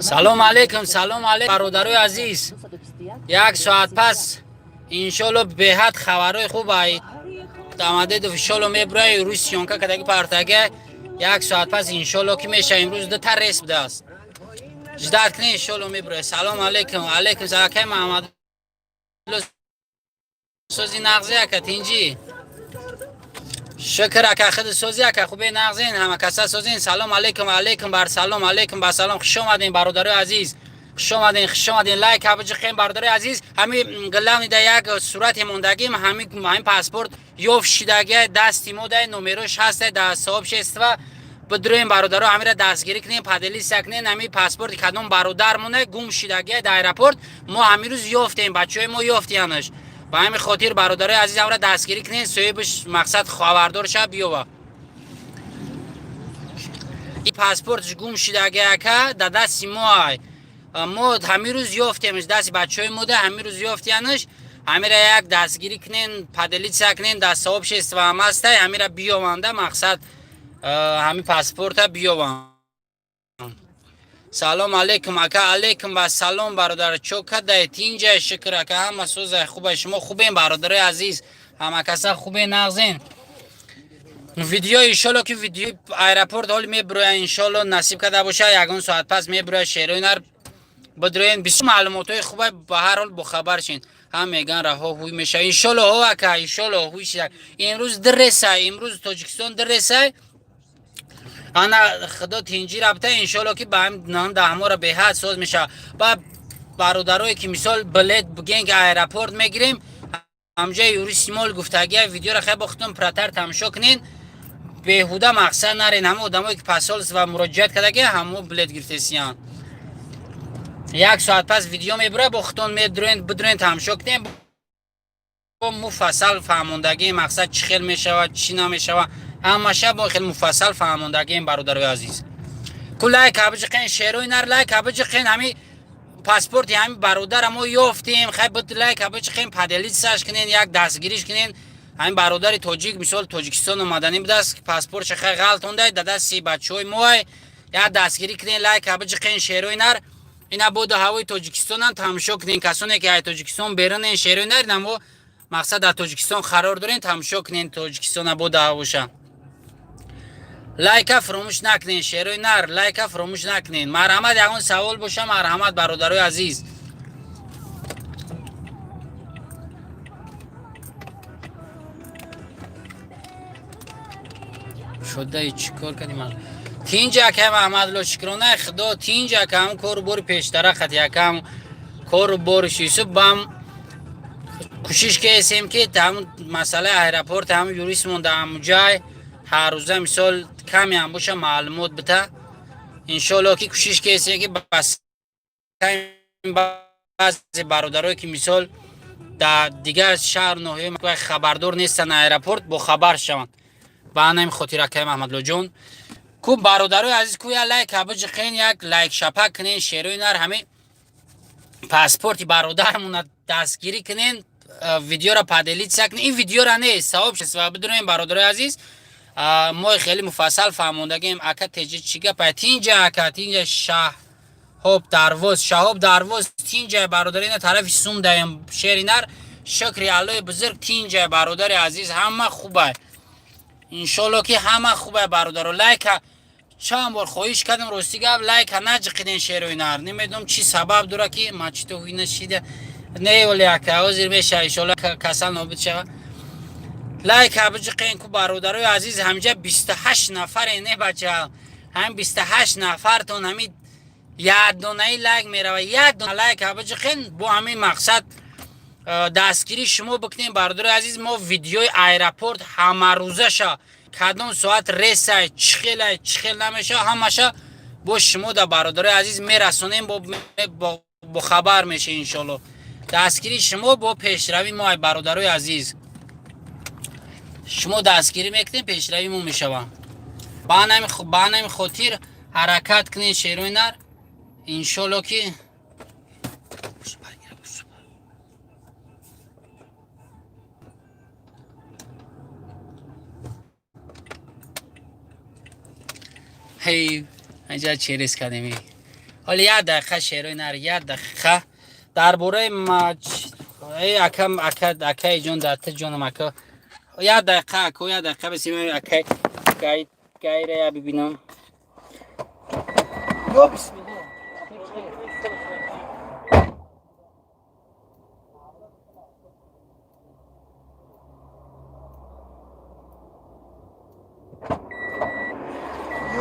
Салом алейкум, салом алейкум, бародарои азиз. Як соат пас, иншолло, беҳад хабарҳои хуб ай Домодедово иншолло мебураи. Рӯи съёмка кадаги партага. Як соат пас, иншолло, ки меша. Имрӯз дута рейс будааст, ждать кунед, иншолло мебураи. Салом алейкум, алейкум салом, акай Маҳамад, сози нағзи, ака, тинҷӣ, шукр, ака, худ сози, ака, хубе, нағзин, ҳама каса созин. Салом алейкум, алейкум бар салом, алейкум бар салом. Хуш омадин, бародарои азиз, хуш омадин, хуш омадин. Лайк биҷиқем, бародарои азиз. Ҳами главный да як сурати мондагим, ҳами паспорт ёфт шидаги, дасти мо дай, номерош ҳаста дар сообщество. Бидроем, бародаро, ҳамира дастгирӣ кунем, поделиться кунем. Ҳами паспорти кадом бародармона гум шидаги дар аэропорт, мо ҳамин рӯз ёфтем, бачаҳои мо ёфтиянаш. Ба ҳамин хотир, бародарои азиз, ҳамра дастгирӣ кунем, соҳибаш мақсад хабардор шава, биёва. И паспортш гум шидаги, ака, да дасти мо ай, мо ҳамин рӯз ёфтемш, дасти бачаҳои мо да ҳамин рӯз ёфтиянаш. Ҳамира як дастгирӣ кунен, поделиться кунен, дар сообщество ҳам ҳастай. Ҳамира биёванда, мақсад, ҳамин паспорта биёванд. Салом алейкум, ака, алейкум ба салом, бародар, чо кадай, тинҷай, шукр, ака, ҳама созай, хубай, шумо хубен, бародарои азиз, ҳама каса хубен, нағзен. Видео, иншолло, ки видеои аэропорт ҳоли мебироя, иншолло, насиб карда боша, ягон соат пас мебироя. Шерои нар, бидроен, бисёр маълумотҳои хубай, ба ҳар ҳол бохабар шин. Ҳам меган, раҳо ҳуй меша, иншолло. Ҳо, ака, иншолло, ҳуй шида. Имрӯз диресай, имрӯз Тоҷикистон диресай. Ана, худо тинҷӣ рабта, иншолло, ки ба ҳам даҳмора беҳад соз мешава. Ба бародарое ки, мисол, билет бигем, ки аэропорт мегирем, ҳамҷои юрист мол гуфтагия видеоро хеле бо худтон пратар тамошо кунен, беҳуда мақсад нарен. Ҳама одамое ки посольство муроҷиат кардагия, ҳамо билет гирифтесиян. Як соат пас видео мебура, бо худтон медроен, бидроен, тамошо кунем. Бо муфассал фаҳмондагии, мақсад, чӣ хел мешавад, чӣ намешавад, ҳамаша бо хел муфассал фаҳмондагием, бародарои азиз. Ку лайк абиҷиқен, шерои нар, лайк абиҷиқен. Ҳами паспорти ҳами бародара мо ёфтем, хай, буд, лайк абиҷиқен, поделиться ш кунен, як дастгириш кунен. Ҳамин бародари тоҷик, мисол, Тоҷикистон омаданӣ будааст, паспортша хай ғалтондай, да дасти бачаҳои моай, як дастгирӣ кунен, лайк абиҷиқен, шерои нар. Ина боду ҳавои Тоҷикистонам тамошо кунен, касоне ки ай Тоҷикистон берунен, шерои нар, намо мақсад дар Тоҷикистон қарор дорен, тамошо кунен Тоҷикистона боду ҳавоша. Лайка фуромӯш накунен, шерои нар, лайка фуромӯш накунен. Марҳамат, ягон савол боша, марҳамат, бародарои азиз. Шудаи чӣ кор кардим? Тинҷ, акай Маҳмадло, шукронаи худо, тинҷ, акам, кору бори пештара қат якам кору бори шису бам кӯшиш кесем, ки ҳам масъалаи аэропорт, ҳам юристмон дар ҳамуҷай ҳаррӯза, мисол, каме ҳам боша, маълумот бита. Иншоалло, ки кӯшиш кесем, ки баъзе бародарое ки, мисол, дар дигар шаҳр ноҳия хабардор нестанд, аэропорт бохабар шаванд. Ба ҳамин хотир, акай Маҳмадлоҷон, ку бародарои азиз, ку як лайк абиҷиқен, як лайк шапак кунен, шерои нар, ҳамин паспорти бародармона дастгирӣ кунен, видеоро поделиться кунен. Ин видеора не, сообщество бидуроем, бародарои азиз, мо хеле муфассал фаҳмондагем. Ака, теҷи, чӣ гапа? Тинҷа, ака, тинҷа. Шаҳоб Дарвоз, Шаҳоб Дарвоз, тинҷа, бародари, ина тарафи Сум даем, шери нар. Шукри Аллои бузург, тинҷа, бародари азиз, ҳама хубай, иншолло, ки ҳама хубай. Бародаро, лайка чанд бор хоҳиш кардам, рости гап, лайка наҷиқиден, шерои нар, намедонам чӣ сабаб дора, ки мачито ҳуй нашида. Не, оли, ака, ҳозир меша, иншолло, касал нобуд шава. Лайка биҷиқен, ку бародарои азиз. Ҳамҷа 28 нафаре, не, бача, ҳам 28 нафартон ҳами як донаи лайк мерава. Як дона лайка биҷиқен, бо ҳамин мақсад дастгирӣ шумо бикунем, бародарои азиз. Мо видеои аэропорт ҳамарӯзаша, кадом соат ресай, чӣ хелай, чӣ хел намеша, ҳамаша бо шумо да, бародарои азиз, мерасонем, бохабар меша, иншолло. Дастгирии шумо бо пешравӣ мо, ай бародарои азиз, шумо дастгирӣ мекунем, пешравӣ мо мешава. Ба ҳамин хотир ҳаракат кунед, шерои нар, иншолло, ки Ҳей, инҷа через кардем. Ҳоли як дақиқа, шерои нар, як дақиқа дар бораи эй акам, ака, акаи ҷон, дар ти ҷонам, ака, як дақиқа, ако, як дақиқа бисим, акай гай гайра я бибинам. Ё бисмиллоҳ.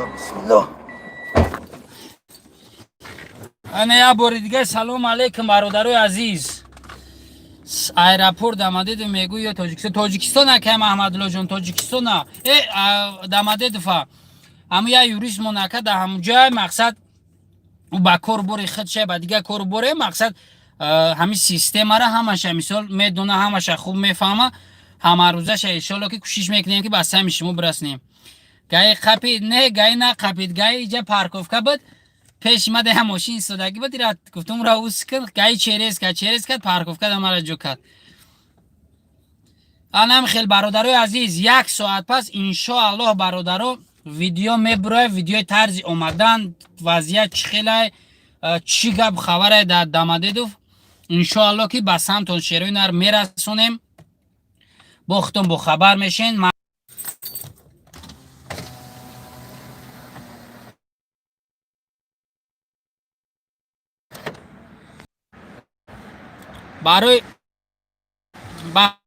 Ё бисмиллоҳ. Ана як бори дига салом алейкум, бародарои азиз. Аэропорт Домодедово мегӯ ё Тоҷикистон? Тоҷикистон, акай Маҳмадуллоҷон, Тоҷикистона. Э, Домодедово ҳаму як юрист мон, ака, дар ҳамуҷай, мақсад, ӯ ба кор бори худша, ба дигар кор боре, мақсад, ҳамин системара ҳамаша, мисол, медона, ҳамаша хуб мефаҳма. Ҳамарӯзаша, иншолло, ки кӯшиш мекунем, ки ба сами шумо бираснем. Гаи қапид? Не, гаи нақапид. Гаи иҷа парковка буд, пеши ма деҳа мошин истодагӣ буд, ира гуфтум, ра ус кун. Гаи через кард, через кард, парковка да мара ҷо кард. Анам хел, бародарои азиз, як соат пас, иншоаллоҳ, бародаро, видео мебурояд, видеои тарзи омадан, вазъият чӣ хелай, чӣ гап хабаре дар Домодедово. Иншоаллоҳ, ки ба самтон, шерои нар, мерасонем, бо худтон бохабар мешен. Барои ба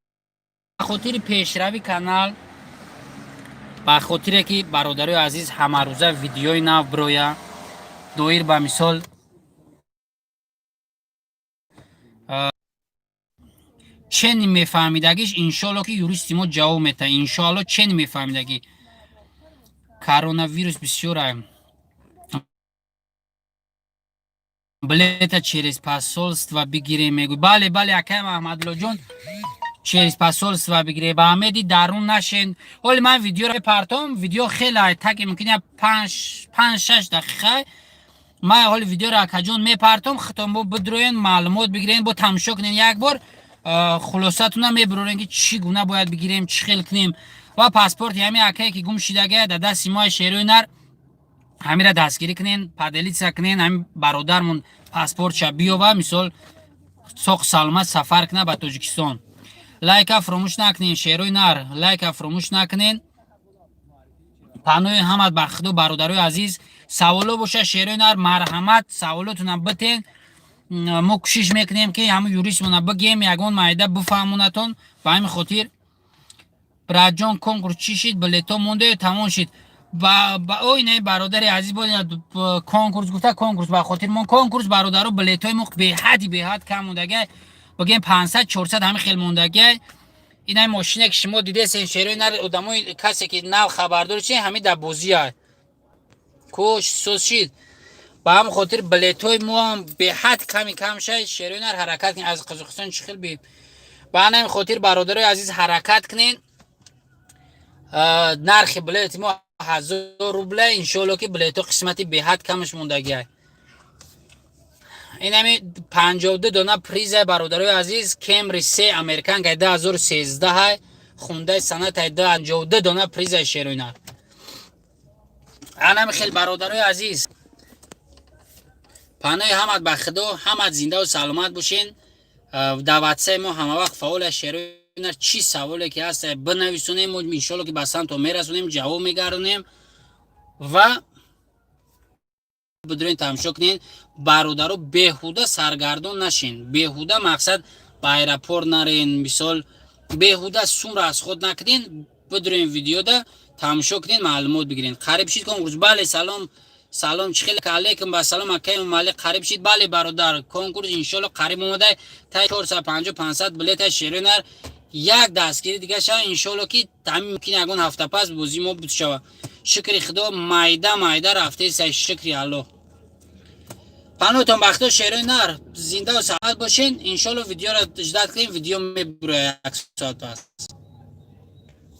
хотири пешрави канал, ба хотире ки, бародарои азиз, ҳамарӯза видеои нав бироя доир ба, мисол, чени мефаҳмидагиш, иншоалло, ки юристи мо ҷавоб метаҳад, иншоалло. Чени мефаҳмидагӣ, коронавирус бисёра. Билета через посольство бигирем, мегӯй. Бале, бале, акай Маҳмадуллоҷон, через посольство бигире. Ба амеди дарун нашен. Ҳоли ман видеоро партом, видео хеле таки мумкин як панҷ шаш дақиқа. Ман ҳоли видеоро, акаҷон, мепартом, хитон бо бидроен, маълумот бигирен, бо тамошо кунен як бор, хулосатона мебурорен, ки чӣ гуна бояд бигирем, чӣ хел кунем. Ва паспорти ҳами акае, ки гум шидагая, дар дасти мои, шерои нар, ҳамира дастгирӣ кунен, поделиться кунен, ҳами бародармон паспортша биёва, мисол, соқ саломат сафар куна ба Тоҷикистон. Лайка фуромӯш накунен, шерои нар, лайка фуромӯш накунен. Панои ҳамат ба Худо, бародарои азиз. Саволо боша, шерои нар, марҳамат, саволотонам битен. Мо кӯшиш мекунем, ки ҳамн юристмона бигем, ягон майда бифаҳмонатон. Ба ҳамин хотир, братҷон, конкурс чӣ шид? Билето монда ё тамом шид? Ой, не, бародари азиз, конкурс гуфта, конкурс ба хотир мо конкурс, бародаро, билетҳои мо беҳади беҳад кам мондагай, бигем 500, 400 ҳамин хел мондагай. Инай мошине, ки шумо дидесен, шерои нар, одамои касе, ки нав хабардор чи, ҳамин дар бозия кош соз шид. Ба ҳамин хотир билетҳои мо ҳам беҳад ками кам шад. Шерои нар, ҳаракат кунед. Аз Қазоқистон чӣ хел би? Ба ҳамин хотир, бародарои азиз, ҳаракат кунед. Нархи билети мо 1000 рубля. Иншоалло, ки билетҳо қисмати беҳад камаш мондагиай. Инами 52 дона призай, бародарои азиз. Кемри се американкай 2013, хундаи санатай, 52 дона призай, шерои нар. Анами хел, бародарои азиз, панои ҳамат ба Худо, ҳамат зиндаву саломат бошен. Даъватсаи мо ҳамавақт фаъола, шерои нар. Чӣ саволе ки ҳаст, бинависонем, мо иншоалло, ки ба самто мерасонем, ҷавоб мегардонем. Ва бидурен, тамошо кунен, бародаро. Беҳуда саргардон нашен, беҳуда, мақсад, ба аэропорт нарен, мисол, беҳуда сумра аз худ накунен. Бидурен, видеода тамошо кунен, маълумот бигирен. Қариб шид конкурс? Бале. Салом, салом, чӣ хеле? Алейкум ба салом, акаи Умалӣ. Қариб шид? Бале, бародар, конкурс иншоалло қариб омада, таи 450, 500 билета, шерои нар. Як дастгири дига шава, иншоалло, ки ҳамин мумкин ягон ҳафта пас бозии мо буд шава. Шукри Худо, майда майда рафтеса, шукри Аллоҳ. Паноҳтон ба Худо, шерои нар, зиндаву саломат бошен. Иншоалло, видеоро ждать кунем, видео мебурояд як соат пас.